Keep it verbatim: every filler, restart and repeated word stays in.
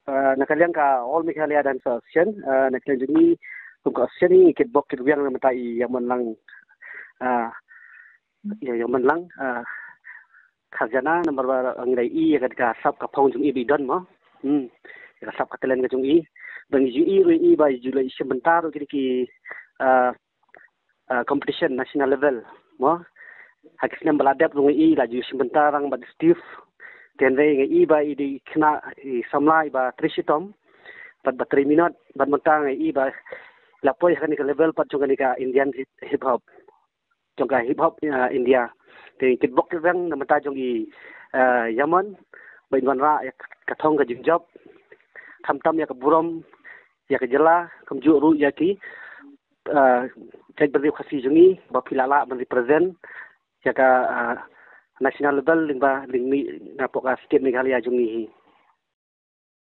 Uh, na ka liang ka All Meghalaya Dance Association, uh, na ka liang jong ngi kum ka association ngi kitbok kitwiang na ka bynta i ïaman lang, uh, ïa ïaman lang, uh, khajana namar ba ngi la ïohi ïa ka, ka sap ka phong jong i ba i don mo. Hmm. Ïa ka sap ka talent ka jong i. Ba ngi ju ïohi ruh i ba i ju la shim bynta ruh kine ki, uh, uh, competition national level mo. Ha ki snem ba la dep ruh ngi ïohi la ju shim bynta rang bad Steve. Te hynrei ngi ïohi ba i dei khynnah i samla i ba trei shitom bad ba trei minot bad mynta ngi ïohi ba la poi ha kane ka level pat jong kane ka Indian hip, hip hop. Jong ka hip hop, uh, India. Te kitbok kitwiang na ka bynta jong i, uh, ïaman ba in wanrah ïa ka thong ka jingjop. Khamtam ïa ka burom ïa ka jylla, kumjuh ruh ïa ki, uh, jaitbynriew Khasi jong ngi ba phi la lah ban represent ïa ka, uh, national level lyngba lyngmih na poh ka state Meghalaya jong ngi hi.